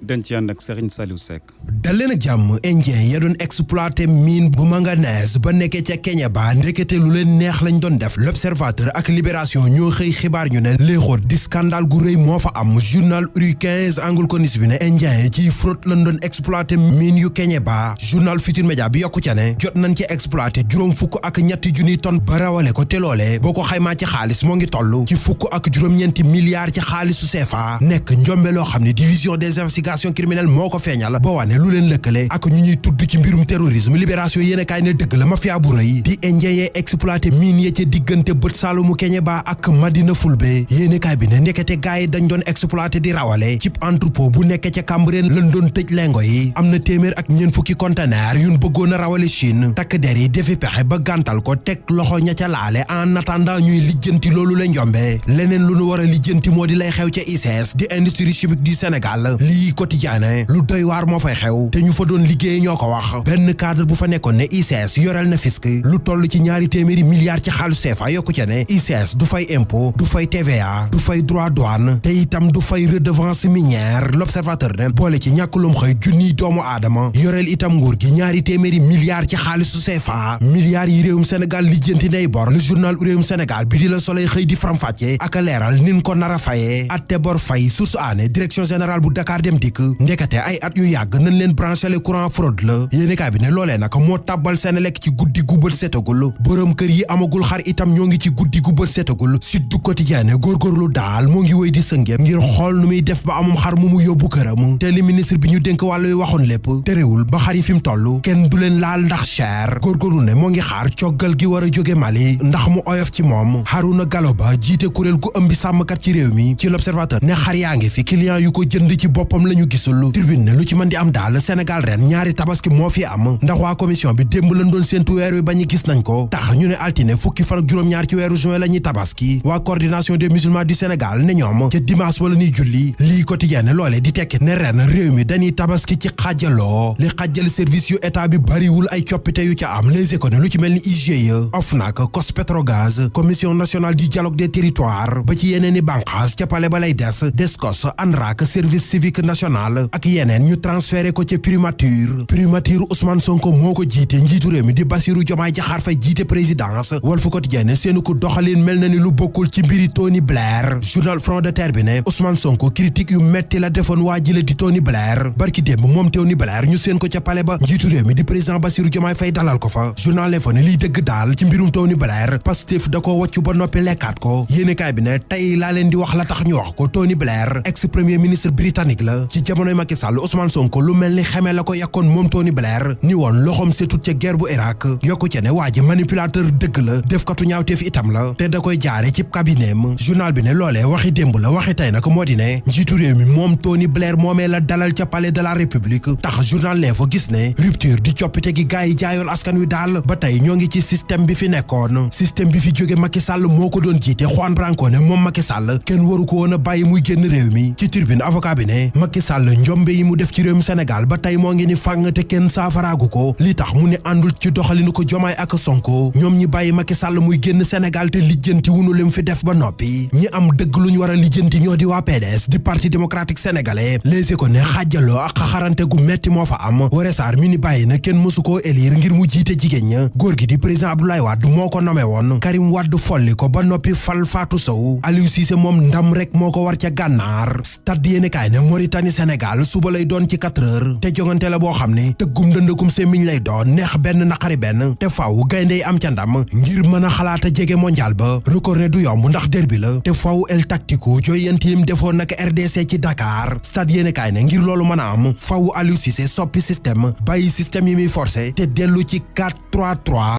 dañ ci ànd ak Serigne Saliou Seck. daleen ak jàmm. indien ya doon exploité mine bu manganèse ba nekkee ca Kenya ba ndekete lu leen neex lañ doon def. l'observateur ak libération ñoo xëy xibaar ñu ne léexoot di scandale gu rëy moo fa am. journal Rue 15 angle corniche bi ne indien yi ci fraude lañ doon exploité mine yu Kenya ba. journal Futur Média bi yokku ca ne jot nañ ci exploité juróom fukk ak ñetti junniy tonnes ba rawale ko te loolee boo ko xaymaa ci xaalis moo ngi toll ci fukk ak juróom-ñeenti milliards ci xaalisu CFA. nekk njombe loo xam ne division des investigations criminelles moo ko feeñal ba wane lu leen lëkkale ak ñu ñuy tudd ci mbirum terrorisme. libération yéene kaay ne dëgg la mafia bu rëy di indien yee exploité mine ya ca diggante bët saalumu Kenya ba ak Madina Fulbe. yéene kaay bi ne ndekete gaay yi dañ doon exploité di rawale cib entrepôt bu nekk ca Cambérène lañ doon tëj lengo yi. am na téeméer ak ñeent fukki conteneur yuñ bëggoon a rawale Chine. takk der yi defi pexe ba gàntal ko teg loxo ña ca laale en attendant ñuy lijjanti loolu la njombe. leneen lu nu war a lijjanti moo di lay xew ca ICS di industrie chimique du Sénégal. lii quotidien lu doy waar moo fay xew te ñu fa doon liggéey ñoo ko wax. benn cadre bu fa nekkoon ne ICS yoreel na fisc lu toll ci 2 téeméeri milliards ci xaalis CFA yokku ca ne ICS du fay impôt du fay TVA du fay droit douane te itam du fay redevance minière. l'observateur ne boole ci ñàkkulum xëy junniy doomu aadama yoreel itam nguur gi 2 téeméeri milliards ci xaalisu CFA. milliards yi réewum Sénégal lijjanti nay bor. le journal réewum Sénégal bi di la Soleil xëy di faram-fàcce ak a leeral nin ko nar a fayee atte bor fay source aané direction générale bu Dakar Dem Dikk ndekete ay at yu yàgg nañ leen branché le courant fraude la. yéenekaay bi ne loolee nag moo tàbbal Senelec ci guddi gu bët setagul. borom kër yi amagul xar itam ñoo ngi ci guddi gu bët setagul. Sud du Quotidien ne góorgóorlu daal moo ngi wéy di sëngeem ngir xool nu muy def ba amum xar mu yóbbu këram. te li ministre bi ñu dénk wàllu yu waxoon lépp terewul ba xar yi fi mu toll kenn du leen laal ndax cher. góorgóorlu ne moo ngi xaar coggal gi war a jóge Mali ndax mu oyof ci moom. Harouna Gallo Ba jiite kuréel gu ëmbi sàmmkat ci réew mi ci l'observateur ne xar yaa ngi fi client yu ko jënd ci boppam lañu gisul. Tribune ne lu ci mën di am daal Sénégal ren 2 tabaski moo fi am ndax waa commission bi démb lañ doon séentu weer wi ba ñu gis nañ ko tax ñu ne altine fukki fan ak juróom-ñaar ci weeru juin la ñuy tabaski. waa coordination des musulmans du Sénégal ne ñoom ca dimanche wala ñuy julli. lii quotidien ne loole di tekki ne ren réew mi dañuy tabaski ci xaajaloo li xaajal service yu état bi bariwul ay coppite yu ca am. Les Échos ne lu ci mel ni IGE OFNAC COS-Petrogaz commission nationale du dialogue des territoires ba ci yeneen i bànqaas ca pale ba lay des DSCOS ANRAC service civique national ak yeneen ñu transféré ko ca primature Ousmane Sonko moo ko jiite njiitu réew mi di Bassirou Diomaye Diakhar Faye jiite présidence. Walf Quotidien ne seenu ko doxalin mel na ni lu bokkul ci mbiri Tony Blair. journal Front de Terre bi ne Ousmane Sonko critique yu metti la defoon waa jile di Tony Blair barki démb moom Tony Blair ñu seen ko ca pale ba njiitu réew mi di président Bassirou Diomaye Faye dalal ko fa. journal L'Info ne liy dëgg daal ci mbirum Tony Blair Pastef da ko wàccu ba noppi lekkaat ko. yéenekaay bi ne tey laa leen di wax la tax ñu wax ko. Tony Blair ex premier ministre britannique la ci jamonoy Macky Sall Ousmane Sonko lu mel ni xamee la ko yàkkoon moom Tony Blair ni woon loxoom setut ca guerre bu Irak. yokku ca ne waa ji manipulateur dëgg la defkatu ñaawteef itam la te da koy jaare ci cabinetam. journal bi ne loolee waxi démb la waxi tey nag moo di ne njiitu réew mi moom Tony Blair moomee la dalal ca palais de la République. tax journal L'Info gis ne rupture di coppite gi gaay yi jaayoon askan wi daal ba tey ñoo ngi ci système bi fi nekkoon. système bi fi jóge Macky Sall moo ko doon jiite Juan Branco ne moom Macky Sall kenn waru ko woon a bàyyi muy génn réew mi. ci Tribune avocat bi ne Macky Sall njombe yi mu def ci réewum Sénégal ba tey moo ngi ni fàng te kenn saafaraagu ko. li tax mu ne àndul ci doxalinu ko Diomaye ak Sonko ñoom ñi bàyyi Macky Sall muy génn Sénégal te lijjanti wunu lim fi def ba noppi. ñi am dëgg lu ñu war a lijjanti ñoo di waa PDS di parti démocratique sénégalais. Les Échos ne xaajaloo ak xaxarante gu metti moo fa am. Woré Sarr mi ni bàyyi na kenn mësu koo élire ngir mu jiite jigéen ña. góor gi di président Abdoulaye Wade moo ko nommé woon. Karim Wade folli ko ba noppi fal Fatou Sow. Aliou Cissé moom ndam rek moo ko war ca gànnaar. Stade yéenekaay ne Mauritanie Sénégal suba lay doon ci 4 heures te jongante la boo xam ne tëggum dëndëkum semmiñ lay doon neex benn naqari benn te faaw gayndey am ca ndam ngir mën a xalaata jege mondial ba. record ne du yomb ndax derbi la te faaw El Tactico jooyantilim defoon naka RDC ci Dakar. Stade yéenekaay ne ngir loolu mën a am faaw Aliou Cissé soppi système bàyyi système yi muy forcé te dellu ci 4-3-3.